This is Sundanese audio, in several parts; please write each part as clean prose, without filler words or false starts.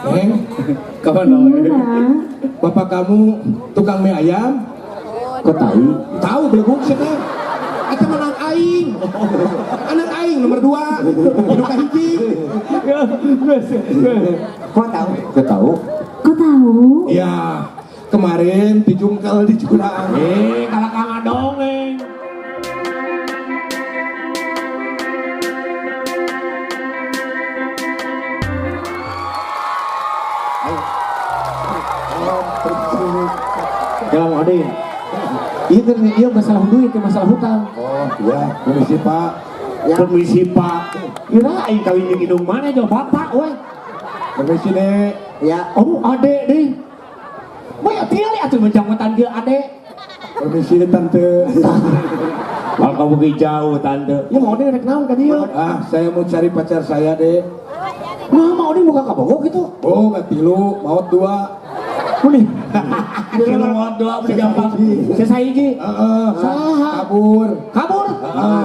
Neng, Kapan Iya, Pak. bapak kamu tukang mie ayam? Kok tahu? Tahu beleguk sih teh. Eta mah anak aing. Anak aing nomor 2. Hidup ka hiji. Kok tahu? Kok tahu? Kok tahu? Iya, kemarin dijungkel di jurang. Kalah kang dongeng. Ya, Mang Oding. Iya, iya masalah duit, masalah hutang. Oh, iya, permisi Pak. Ya. Permisi Pak. Kira aing kawin jeung indung mana jauh bapak we. Permisi Dek. Ya. Oh, adek deh. Boy, tinggal atuh menjangkutan dia adek. Permisi Tante. Kalau kamu pergi jauh tante. Ya mau Oding rek naon ka dieu? Ah, saya mau cari pacar saya, Dek. Nah, mau Oding buka kabogoh gitu. Oh, nggak tilu, maut 2. Muni. Tilu maut 2 beli gampang. Sesa hiji. Heeh. Saha? Kabur. Kabur. Heeh.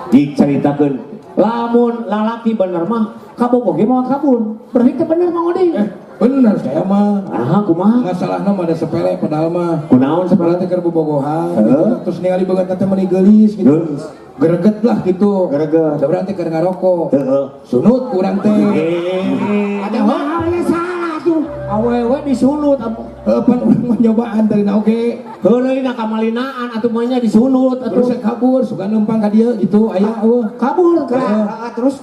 Diceritakeun lamun lalaki bener mah kabogoh ge moal kabur. Berarti teh bener Mang Oding. Bener saya mah. Ah, kumaha? Masalahna mah ada sepele padahal mah. Kunaon sepele Sepele teh keur bobogohan Heeh. gitu. Terus ningali beungeut teh meuni geulis gitu. Geulis. Greget lah gitu. Greget. Da berarti keur ngarokok. Heeh. Sunut kurang teh. Ada halnya salah tuh. Awewe disunut. Heuh, pan urang mah nyobaan dari na oge. Heureuy na kamalinaan atuh mah nya disunut atuh. Terus saya kabur, suka numpang ka dieu gitu aya eueuh. Kabur. Kela, terus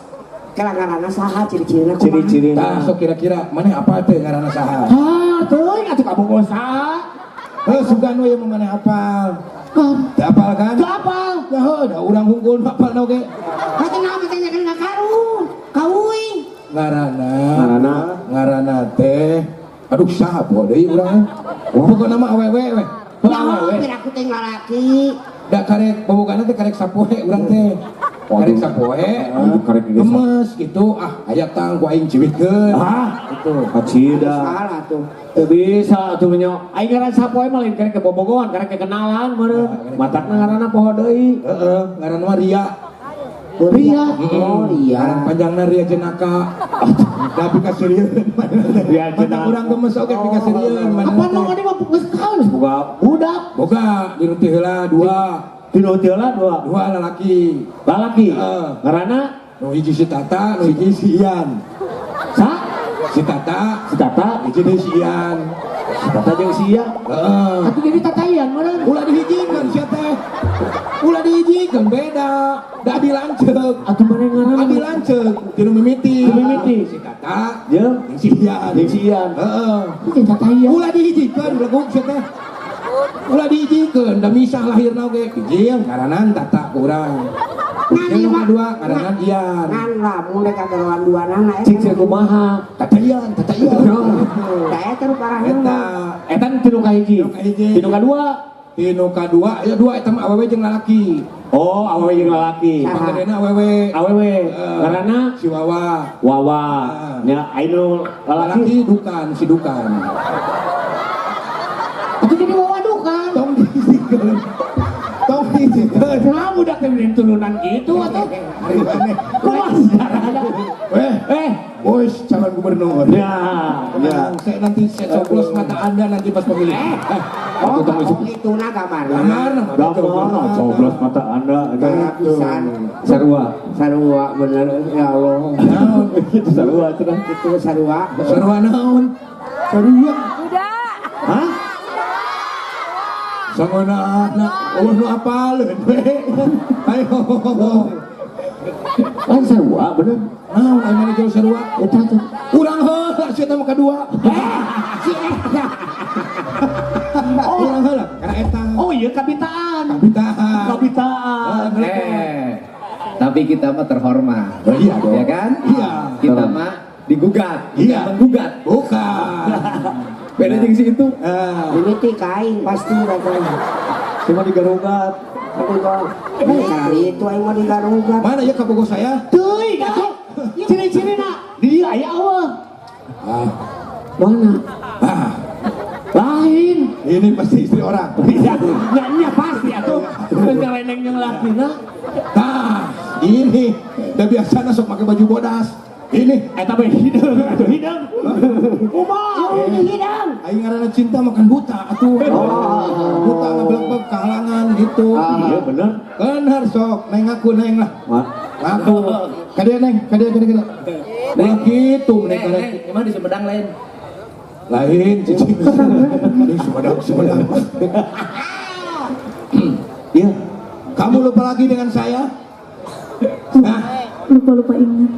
kela ngaranna saha ciri-cirina kumaha? Ciri-cirina. Tah sok kira-kira maneh apa teh ngaranna saha? Ah, teuing atuh kabogoh saha? Heuh, sugan we mah maneh apal. Teu apal kan? Teu apal. Ya heuh, da urang hungkul nu apal na oge. Kata naon ditanyakeun ka karu? Ka uing. Ngaranna. Ngaranna. Ngaranna teh aduh saha poho deui urang. Pokona mah awewe we. Ya, Awewe. piraku teh lalaki. Da karek bobogana teh karek sapoe urang teh. Karek sapoe. Aduh, karek ge Gemes gitu. Ah, aya tang ku aing ciwitkeun. Ah, Gitu. kacida. Salah tuh. Teu bisa atuh nya. Aing ngaran sapoe mah lain karek kebobogohan, karek kekenalan meureun. Matakna ngaranna poho deui. Heeh, ngaranna mah Ria. Ria. Oh, Ria. Ngaran panjangna Ria Jenaka. Tapi kaseurieun. Ria Mata Jenaka. urang gemes oge pikaseurieun. Apa Mang Oding mah geus kawin geus boga budak. Boga diruti heula 2. Dinu teu heula 2. 2 lalaki. Lalaki. Heeh. Ngaranna Nu hiji si Tata, nu hiji si Ian. sa? Si Tata, Si Tata, hiji deui si Ian. Si Tata jeung si Ian. Heeh. Atuh jadi Tatayan meureun. Ulah dihijikeun sia teh. Ulah dihijikeun beda. Da abi lanceuk. Atuh maneh ngaranna? Abi lanceuk tinu mimiti. Tinu mimiti. Si Tata Jeung jeung si Ian. jeung si Ian. Heeh. Itu jeung Tatayan. Ulah dihijikeun beleguk sia teh. Ulah dihijikeun da misah lahirna oge. Hiji ngaranan Tata ku urang. Ngan Yang ieu nomor mah. 2 ngaranan Ian. Ngan lamun rek kagaroan duanana Cing cing kumaha? Tata Ian, Tata Ian. Da eta nu parahna. Eta Eta tinu ka hiji. Tinu ka hiji. Tinu ka 2. Tinu ka 2, ya 2 eta mah awewe jeung lalaki. Oh, awewe jeung lalaki. Saha? Pangedena awewe. Awewe. Heeh. Ngaranna Si Wawa. Wawa. Ah. Nya anu lalaki. Lalaki dukan, si dukan. Atuh jadi Wawa dukan. Tong dihijikeun. Tong dihijikeun. Nah, budak teh mending turunan gitu atuh. Ari maneh. Kumaha sejarahna? Weh, Eh, bos calon gubernur. ya, Ya, saya nanti saya coblos mata Anda nanti pas pemilihan. Oh, Aku tunggu oh itu na gambarna. Gambarna, Gambarna coblos mata Anda. Pisan. Sarua. Sarua bener ya Allah. Naon? Itu sarua cenah. Itu sarua. Sarua naon? Sarua. Hah? Sangona na eueuh nu apaleun we. Ayo. Lain sarua bener. Naon aya mana jauh sarua? Eta tuh. Urang heula sia teh mah kadua. Si eta. Urang heula karena eta. Oh iya kabitaan. Kabitaan. Kabitaan. Tapi kita mah terhormat. Oh, iya dong. Ya kan? Iya. Kita mah digugat, bukan Iya. menggugat. Bukan. Beda jeung si itu. Ah. Ini ti kain pasti datang. Cuma digarugat. Tapi kok kali itu aing mah digarugat. Mana ya kabogoh saya? Teuing atuh. Ciri-cirina di dieu aya eueuh. Ah. Mana? Ah. Lain. Ini pasti istri orang. Iya, nya pasti atuh. Ngereneng jeung lakina. Tah, ini udah biasa sok pakai baju bodas. Ini Eta mah hideung atuh hideung. Kumaha? Ini hideung. Aing ngaranna cinta makan buta atuh. Buta ngablek-blek kahalangan gitu. Iya bener. Bener sok, neng ngaku neng lah. Ngaku. Kadieu neng, kadieu kadieu kadieu. Neng kitu neng Neng, emang di Sumedang lain? Lain cicing. Di Sumedang, Sumedang. Iya. Kamu lupa lagi dengan saya? Nah, Lupa-lupa ingat.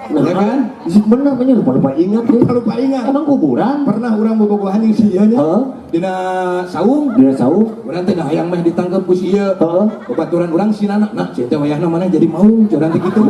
Ya kan? Bener kayaknya lupa-lupa ingat deh. Lupa ingat. Emang kuburan? Pernah orang bobogohan jeung si ieu nya. Heeh. Dina saung. Dina saung. Urang teh hayang meh ditangkep ku si ieu. Heeh. Babaturan urang si Nana. Nah, si teh wayahna maneh jadi maung urang teh kitu.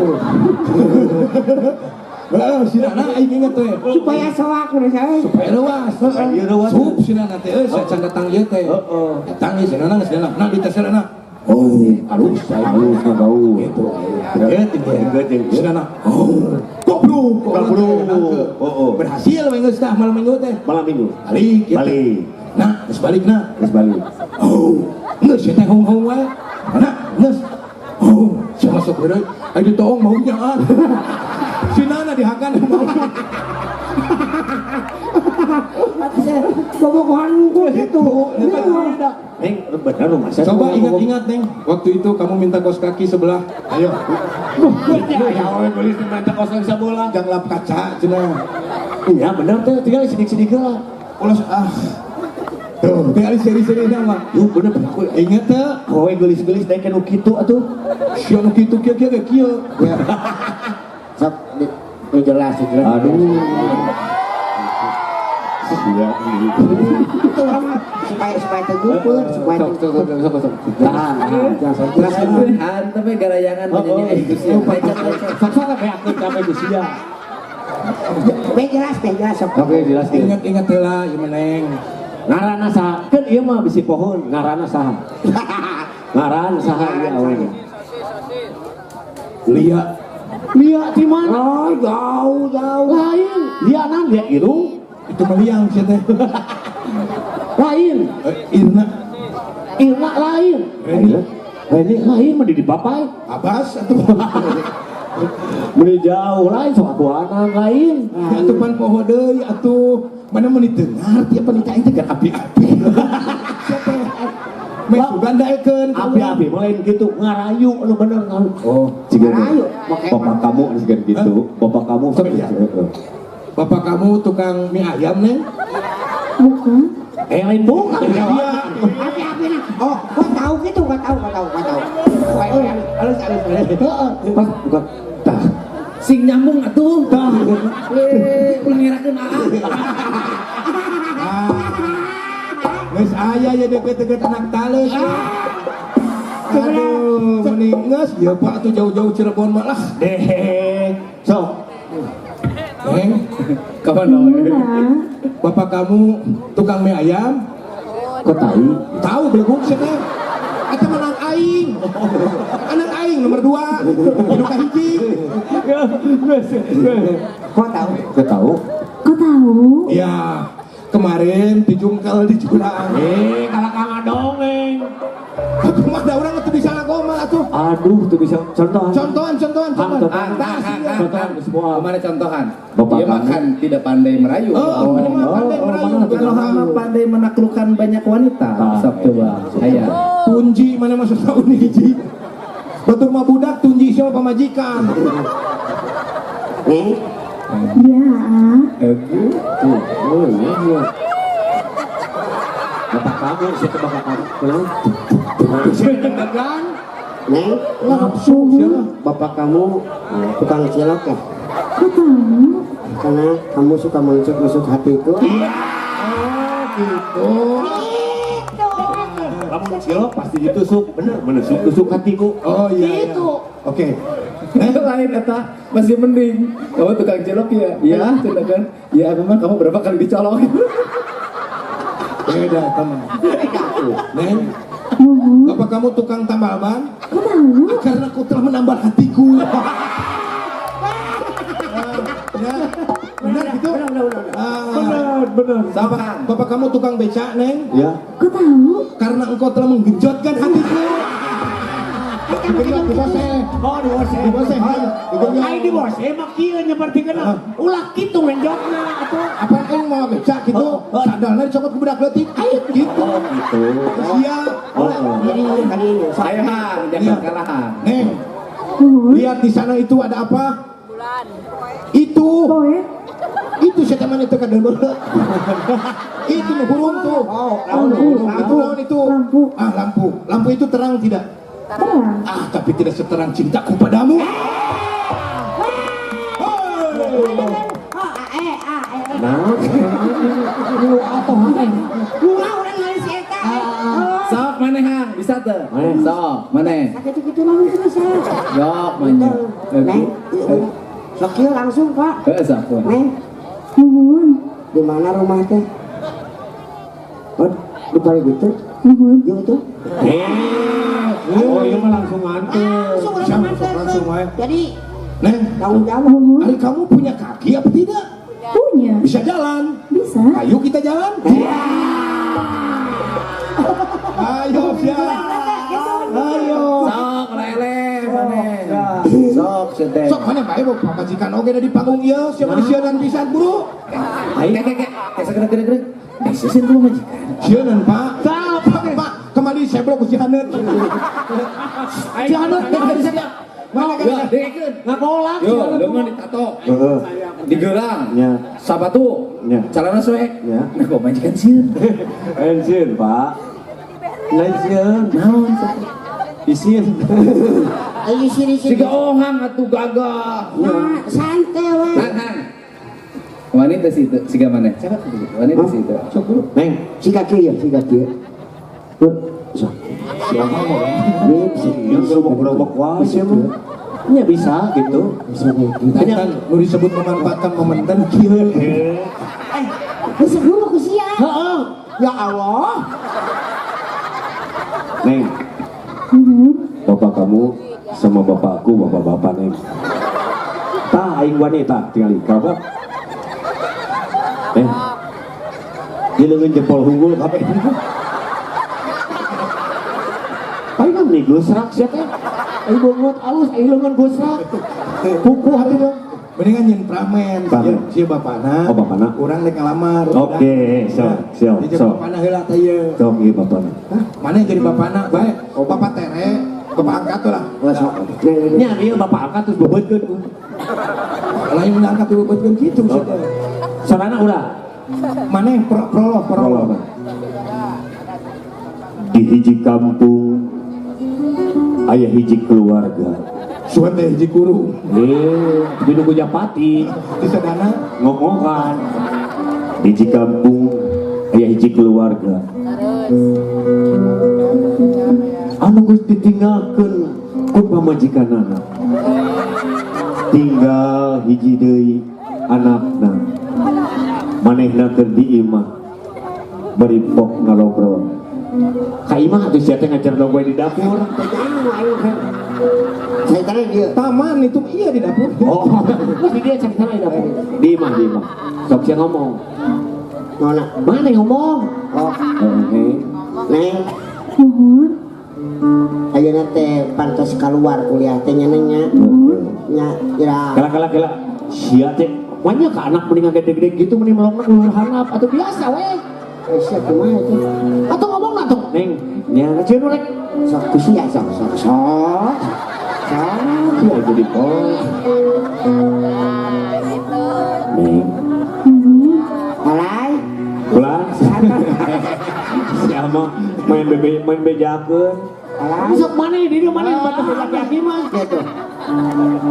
Heeh, si Nana aing inget teh. Supaya soak udah saya. Supaya leuwas. Supaya leuwas. Sup si Nana teh euy sacan datang ieu teh. Heeh. Datang ieu si Nana geus Nana. Nah, diteselna. Oh, halus, Halus mah bau. Gitu. Kaget si Nana. Oh, goblok, Goblok. Oh, oh. Berhasil we geus tah malam minggu teh. Malam minggu. Balik gitu. Balik. Nah, geus balik nah. Geus balik. Oh, geus teh hong-hong wae. Nah, geus. Oh, sia masuk heureuy. Aya ditoong maunya ah. Si Nana dihakan mau. Bobogohan ku gitu. Neng, bener lu masa. Coba ingat-ingat Neng, waktu itu kamu minta kos kaki sebelah. Ayo. Ya, we gelis minta kos kaki sebelah. Jangan lap kaca cenah. Iya bener teh, tinggal sidik-sidik lah. Ulah ah. Tuh, tinggal seri-seri nama. Duh, bener aku inget teh, kowe gelis-gelis daek nu kitu atuh. Sia nu kitu kieu kieu ge kieu. Ya. Sok di jelas jelas. Aduh. Siap gitu. Itu orang supaya supaya teguh, supaya Sok sok sok sok. Tahan, tahan. Tahan tapi garayangan penyanyi Agus ya. Sok sok beakeun ka Agus ya. Be jelas, be jelas sok. Oke, jelas. Ingat-ingat heula ieu mah Neng. Ngaranna saha? Kan ieu mah bisi pohon, ngaranna saha? Ngaran saha ieu awewe? Lia. Lia di mana? Oh, jauh jauh. Lain, Lia nan Lia irung. Itu meliang sih teh. Lain. Irna. Irna lain. Reni. Reni lain mah di papai. Abbas atuh. Meni jauh lain sok atuanan lain. Ya atuh pan poho deui atuh. Mana meuni teu ngarti apa nikah teh kan api-api. Siapa? Meh sugan daekeun api-api mah lain kitu ngarayu anu bener ngarayu. Oh, ngarayu. Bapak kamu sigan gitu. Bapak kamu sok ya. Bapak kamu tukang mie ayam, Neng? Bukan. Lain bukan. Iya. Api-api nah. Oh, gua tahu gitu, gua tahu, gua tahu, gua tahu. Halus, halus, halus. Heeh. Pas bukan. Tah. Sing nyambung atuh. Tah. Ulah ngerakeun aa. Geus aya ya deket-deket anak taleus. Aduh, mending geus ya Pak atuh jauh-jauh Cirebon mah lah. Deh. Sok. Neng, kapan dong? Bapak kamu tukang mie ayam? Kok tahu? Tahu beleguk sih teh. Eta mah anak aing. Anak aing nomor 2. Hidup ka hiji. Kok tahu? Kok tahu? Kok tahu? Iya, kemarin dijungkel di jurang. Kalah kang dongeng. Aku mah da urang teu bisa ngagomal atuh. Aduh, teu bisa contohan. Contohan, contohan, contohan. Contohan semua. Kemana contohan? Bapak dia makan tidak pandai merayu. Oh, pandai merayu. Kalau mah pandai menaklukkan banyak wanita. Sok coba. Aya. Tunji mana masuk tahun hiji. Batur mah budak tunji siapa pamajikan. Nih. Ya. Tuh. Oh, iya. Bapak kamu, siapa bapak kamu? Kenal? Kan? Neng, nafsu siapa? Bapak kamu tukang cilok ya? Kok tahu? Karena kamu suka menusuk-nusuk hatiku. Iya. Oh, gitu. Kamu cilok pasti ditusuk, bener, menusuk-tusuk hatiku. Oh iya. Gitu. Oke. Neng lain eta masih mending. Kamu tukang cilok ya? Iya, cenah kan. Ya, memang kamu berapa kali dicolok? Beda teman. Neng, bapak kamu tukang tambal ban? Kok tahu? Karena kau telah menambal hatiku. Ya, benar gitu? Benar, benar. Bapak kamu tukang becak, Neng? Ya. Kok tahu? Karena engkau telah menggenjotkan hatiku. Di bose. Oh, di bose. Di bose. Ai di bose mah kieu nyepertikeun ulah kitu ngenjokna atuh. Apa yang mau becak gitu? Sandalna dicokot ku budak leutik. Gitu. Gitu. Siap. Ini kali ini. Ayo Hang, jangan kalah Hang. Neng, lihat di sana itu ada apa? Bulan. Itu. Poe. Itu seteman itu kan itu nu burung tuh. Oh, lampu. Itu naon itu? Lampu. Ah, lampu. Lampu itu terang tidak? Terang. Ah, tapi tidak seterang cintaku padamu. Nah, Lu atau lu urang ngali si eta. Sok mana Hang, bisa tuh? Sok, mana? Sakitu-kitu langsung bisa. Yok, mana? Neng, sok kieu langsung, Pak. Heeh, sok. Neng, Nuhun. di mana rumah teh? Oh, di balik itu. Nuhun. Yuk tuh. Oh, iya mah langsung ngantuk. Langsung Siap, langsung langsung, wae. Jadi Neng, tanggung jawab. Nuhun. hari kamu punya kaki apa tidak? Punya. Bisa jalan. Bisa. Ayo kita jalan. Ayo, siap. Ayo. Sok, lele, mana? Sok, sete. Sok mana bae bawa pamajikan oge da di panggung ieu, siapa disieunan pisan buru. Ayo, kayak kayak kayak segera gera gera. Eh, sieun kumaha majikan? Sieunan, Pak. Pak, Pak, kembali seblok ku si Haneut. Si Haneut dari sana. Mana kan? Ya, dengekeun. Ngakolak. Yo, leungeun ditato. Heeh. Digerang. Ya. Sapatu. Ya. Calana soek. Ya. Nah, kok majikan sieun? Lain sieun, Pak. Lain sieun. Naon? Isin. Ayo sini sini. Siga ohang atuh gagah. Nah, santai we. Hang, hang. Wanita sih itu, siga mana? Siapa tuh? Wanita sih itu. Sok buru. Neng, Siga kieu ya, siga kieu. Sok. siapa mau? Bisa. Yang gerobok-gerobok wae sih mah. Ya bisa gitu. Bisa gitu. Kan nu disebut memanfaatkan momen kieu. Eh, bisa dulu ku sia. Heeh. Ya Allah. Neng, Nuhun. bapak kamu sama bapakku, bapak-bapak Neng. Tah aing wanita tinggal kabeh. Neng. Di leungeun jempol unggul kabeh. Aing mah meni gosrak sia teh. Aing beungeut alus, aing leungeun gosrak. Kuku hati dong. Mendingan nyin pramen, Pramen. sia bapana. Oh, bapana. Urang rek ngalamar. Oke, sok, siap, Jadi sok. bapana heula teh ieu. Sok ieu bapana. Hah? Mana yang jadi bapana? Bae, oh, bapak tere, bapak angkat tuh lah. Wah, sok. Neng, Nya ieu bapak angkat terus bebeutkeun. Lain ngangkat bebeutkeun kitu sia teh. Sarana ulah. Mana yang prolog, prolog. Di hiji kampung aya hiji keluarga. Suan teh hiji guru. Eh, di nu Japati Di sadana ngomongan. Di hiji kampung aya hiji keluarga. Anu geus ditinggalkeun ku pamajikanana. Tinggal hiji deui anakna. Manehna keur di imah bari pok ngalobrol. Ka imah atuh sia teh ngajar dong di dapur. Saya tanya dia. taman itu iya di dapur. Oh, terus di dia cari di dapur. Di imah, di imah. Sok sia ngomong. Nona. Mana yang ngomong? Oh, Oke. Neng, Nuhun. ayeuna teh pantas keluar kuliah teh nya Neng nya. Nya ira. Kala kala kala. Sia teh banyak ke anak mending gede-gede gitu mending melongna luhur handap atau biasa weh. Eh, sia kumaha itu? Atau ngomong na tuh, Neng. Nya cenah nu rek Sok ku sia sok sok sok. Sok. ya jadi pos. Neng, Nuhun. Alay. pulang. Santai. Siapa main bebe main bejakeun. Alay. Sok mana di dia mana yang bantu laki-laki mah. Gitu.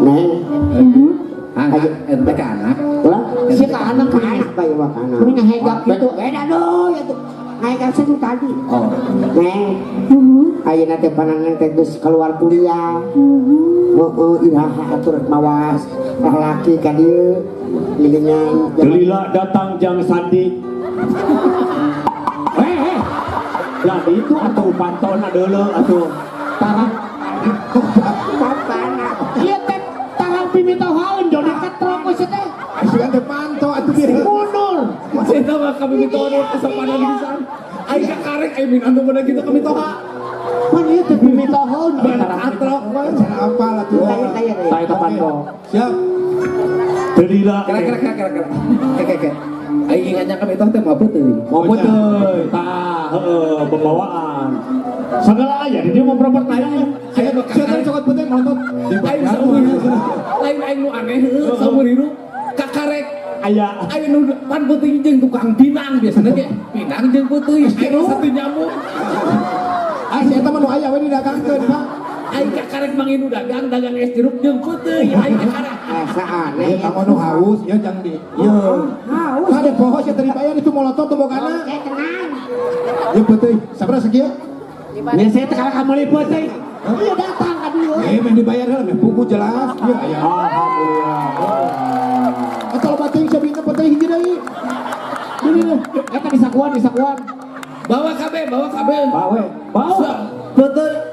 Neng, Nuhun. Hang, hang, eta teh ka anak. ulah. Sia ka anak Ka anak bae mah ka anak. Mending ngahegak gitu. Beda dong ya tuh. Ngahegak itu tadi. Oh. Neng, Nuhun. ayeuna teh panangan teh geus keluar kuliah. Nuhun. Heeh, iraha atuh rek mawas lalaki ka dieu. Mendingan Delila datang jang sandi. Eh, eh. Lah itu atuh pantona deuleu atuh. Tarang Papana. ieu teh tarang pimitohaeun joni katrok we teh. Sugan teh panto atuh dia. Mundur. Saya tahu kami mitoha nu kesopanan pisan. Aing ka karek aing min anu bener gitu kami toha. Pan ieu teh pimitohaeun Ban katrok. panto. Siap. Teu lila. Kira kira kira kira kira. Kek kek. Aing ingatnya kami itu teh mau peuteui. Mau peuteui. Tah, heeh, pembawaan. Segala aya di dieu mau pertanyaan. Saya saya tadi cokot peuteui nonton. Aing saumur hirup. Lain aing nu aneh heueuh saumur hirup. Kakarek Aya aing nu pan peuteui jeung tukang pinang biasana ge. Pinang jeung peuteui. Aing satu nyamuk. Ah, si eta mah nu aya we didagangkeun, Pak. Aing kakarek manggih nu dagang, dagang es jeruk jeung peuteui. Aing kakarek. Asa aneh. Ieu kamu nu haus, ieu jang di. Ieu. Haus. Ada poho sia teu dibayar itu molotot teu bogana. Oke, tenang. Ieu peuteui, sabaraha sakieu? Nya saya teh kalah meuli peuteui. Iya datang ka dieu. Eh, meh dibayar heula meh pugu jelas. Ieu aya. Alhamdulillah. Atau loba teuing sia bina peuteui hiji deui. Ini nih. Eta disakuan, disakuan. Bawa kabeh, bawa kabeh. Bawa, bawa. Peuteui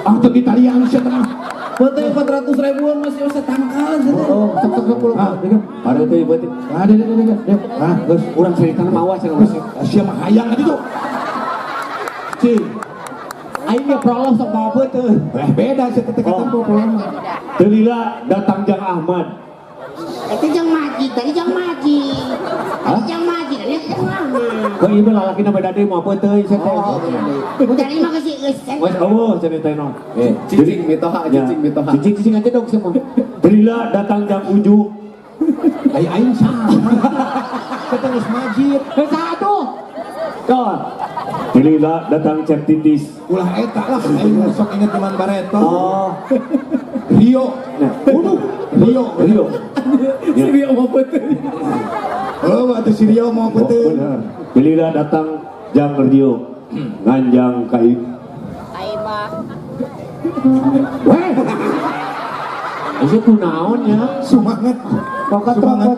Ah, teu ditalian sia teh. peuteui 400 ribuan masih usah tangkal sia teh. Oh, sok sok sok Ah, deuk. Ada teh berarti. Ah, deuk deuk deuk. Deuk. Ah, geus. Urang ceritana mawa cenah urang. Sia mah hayang ka ditu. Cing. Aing ge prolog sok mawa peuteui. Eh, beda sia teh katempo prolog mah. Teu lila datang Jang Ahmad. Itu jang maji, tadi jang maji. Tadi jang maji, tadi jang lama. Kok ieu mah lalakina beda deui mawa peuteui sia teh. Oh, udah lima kasih geus. Wes eueuh cenah teh no. Eh, cicing mitoha, cicing mitoha. Cicing cicing aja dong semua. Teu lila datang Jang Uju. Ai aing saha? Kita geus majid. Eh saha tuh? Tuh. Teu lila datang Cep Titis. Ulah eta lah aing sok inget cuman bareto. Oh. Rio. Nah. Waduh, Rio. Rio. Si Rio mau peuteui. Oh, atuh si Rio mau peuteui. Bener. Teu lila datang Jang Rio. Nganjang ka Weh. Itu kunaon ya? Semangat. Semangat.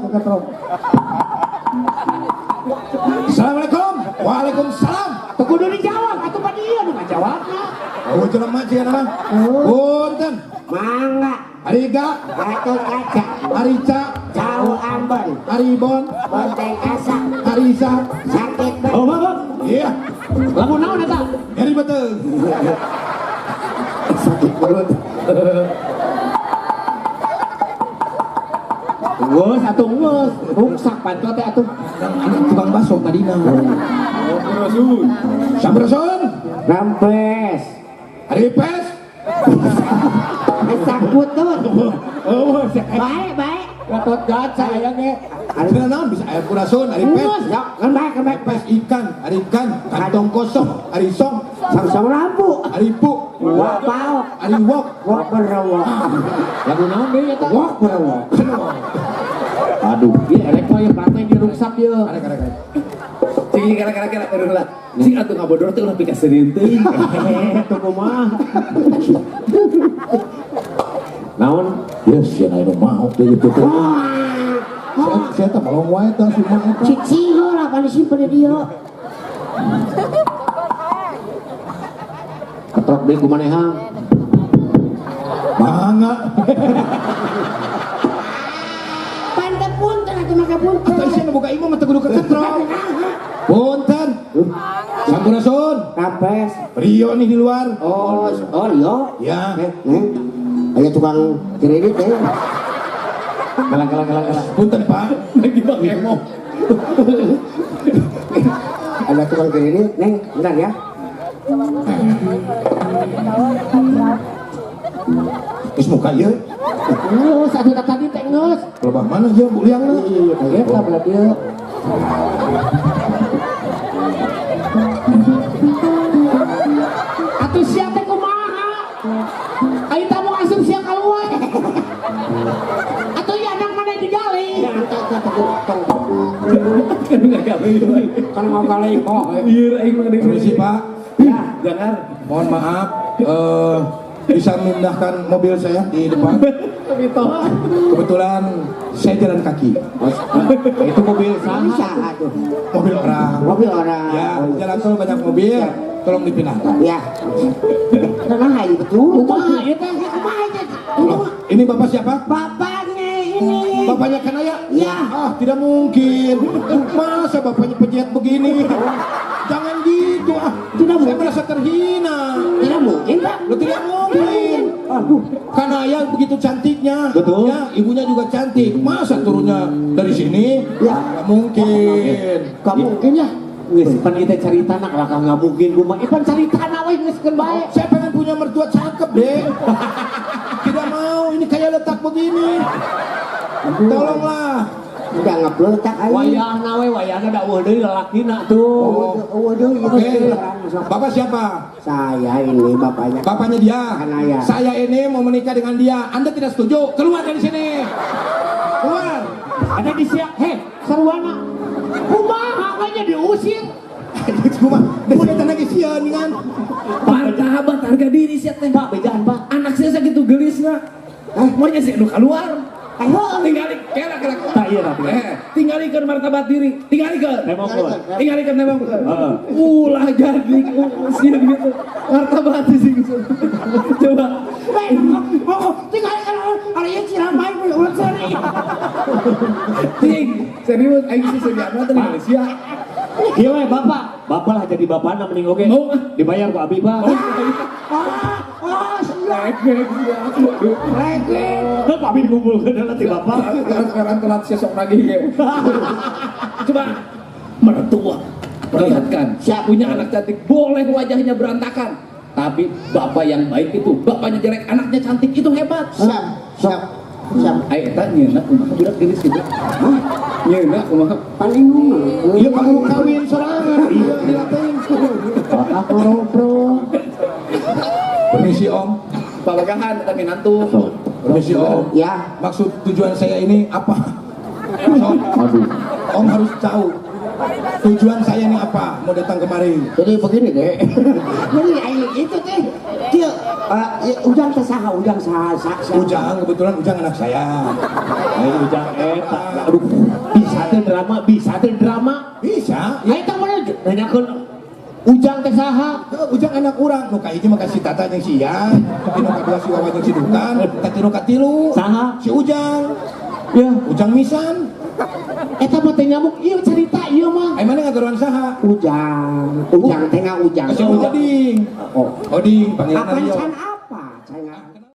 Assalamualaikum. Waalaikumsalam. Teu kudu dijawab atuh pa dieu nu ngajawabna. Oh, jelema sih mah. Punten. Mangga, Ari Ga, Gatot Kaca, Ari Ca, Jauh Ambon, Ari Bon, Bonteng Asa, Ari Isa. Sakit banget. Oh, Bapak. Iya. Lamun naon eta? Nyeri beuteung. Sakit perut. Geus atuh geus. Ruksak panto teh atuh. Anak tukang bakso tadina. Sampurasun. Sampurasun. Rampes. Ari Pes. Esak putut. Oh, Baik, baik. Gatot Kaca aya ge. Ari naon bisa aya purasun, Ari Pes. Ya, kan baik, kan baik. Pes ikan, Ari ikan, kantong kosong, Ari song, Sang-sang lampu. Ari pu, Wak pao. Ari wok. Wak berewok. Lagu naon deui eta? Wak berewok. Aduh, ieu erek mah ieu praktek ieu ruksak ieu. Arek arek arek. Cing kira kira kira kira lah. Cing atuh ngabodor teh ulah pikaseurieun teuing. Hehehe, tuh kumaha. Naon? Ya sia aya nu mau teh ieu teh. Wah. Sia teh melong wae tah si mah eta. Cicing heula kan disimpen di dieu. Ketrok deui kumaneha. Mangga. Pan teh punten atuh make punten. Atuh sia nu boga imah mah teu kudu keketrok. Punten. Sampurasun. Rampes. Rio nih di luar. Oh, oh Rio. Ya. Eh, nih. Aya tukang kredit eh. Kalah kalah kalah kalah. Punten, Pak. Lagi bang emo. Ada tukang kredit, Neng, bentar ya. Geus muka ieu. Geus atuh tadi teh geus. Lebah mana ieu Bu Liangna? Iya, eta belah dieu. Atuh sia teh kumaha? Ai tamu asup sia keluar. Atuh ieu anak mana digali? Kan enggak gawe. Kan mau kali kok. Iya, aing mah Permisi, Pak. Ya, jangan. Mohon maaf, bisa memindahkan mobil saya di depan. Mitoha. Kebetulan saya jalan kaki. Itu mobil Bisa saha? atuh. Mobil orang. Mobil orang. Ya, jalan tol banyak mobil. Tolong dipindahkan. Ya. Tenang aja betul. Kumaha ieu teh? Ya kumaha aja. Loh, ini bapak siapa? Bapaknya ini. Bapaknya Kanaya? Ya. Ah, tidak mungkin. Masa bapaknya pejiat begini? Jangan gitu ah. Tidak Saya mungkin. merasa terhina. Tidak mungkin, Pak. Loh, tidak mungkin. Waduh. Karena ayah begitu cantiknya. Betul. Ya, ibunya juga cantik. Masa turunnya dari sini? Ya. Nggak mungkin. Gak mungkin ya. Geus pan kita caritana lah nggak mungkin kumaha. Pan caritana we geus keun bae. Saya pengen punya mertua cakep, Dek. Tidak mau, ini kayak letak begini. Tolonglah. Udah ngebletak aja. Wayahna we wayahna da eueuh deui lalakina tuh. Waduh, Oke. Bapak siapa? Saya ini bapaknya. Bapaknya dia. Anaya. Saya ini mau menikah dengan dia. Anda tidak setuju? Keluar dari sini. Keluar. Ada di siang, heh, sarwana. Kumaha we nya diusir. Cuma, dari tanah sieun dengan. Martabat harga diri sia teh. Pak, bejaan, Pak. Anak saya sakitu geulisna. Maunya sih nu keluar. Ayo. Tinggali kela kela. Tak iya tapi. Tinggalikeun martabat diri. Tinggalikeun. Temongkeun. Tinggalikeun temongkeun. Heeh. Ulah jadi sieun gitu. Martabat sih gitu. Coba. Tinggal kan ada yang ciramai ulah seri. Ting, serius aing sih sediana teh di Malaysia. Iya we bapak, bapak lah jadi bapakna mending oge. Mau ah. Dibayar ku abi, Pak. Ah, ah, siap. Rek, siap. Lagi. Heuh, Pak Abi dikumpulkeun heula ti bapak. Sekarang telat sesok lagi ya. Coba mertua perlihatkan. Siap. Punya anak cantik, boleh wajahnya berantakan. Tapi bapak yang baik itu, bapaknya jelek, anaknya cantik itu hebat. Siap, siap, siap. Ayo eta nyeuna kumaha budak geulis gitu. Hah? Nyeuna kumaha? Paling Iya, kamu kawin sorangan. Iya, dilatih. Bapak ngobrol. Permisi, Om. Babagahan eta minantu. Permisi, Om. Ya. Maksud tujuan saya ini apa? Sok, Aduh. Om harus tahu tujuan saya ini apa mau datang kemari. Jadi begini deh. Jadi ayo itu teh dia ya, ujang teh saha, ujang saha, saha. Ujang, kebetulan Ujang anak saya. Ayo ujang eta. Aduh, bisa teh drama, bisa teh drama. Bisa. Ya eta mana nanyakeun ujang teh saha? Ujang anak urang, nu kahiji mah ka si Tata jeung si Ian, tapi nu kadua si Wawan jeung si Dukan, tadi nu katilu Saha? Si Ujang. Ya, Ujang misan. Eta mah teh nyamuk ieu cerita ieu mah. Ai mana ngagaruan saha? Ujang, ujang teh ujang. Si Oding. Oh. Oding panggilan Kapan Rio. can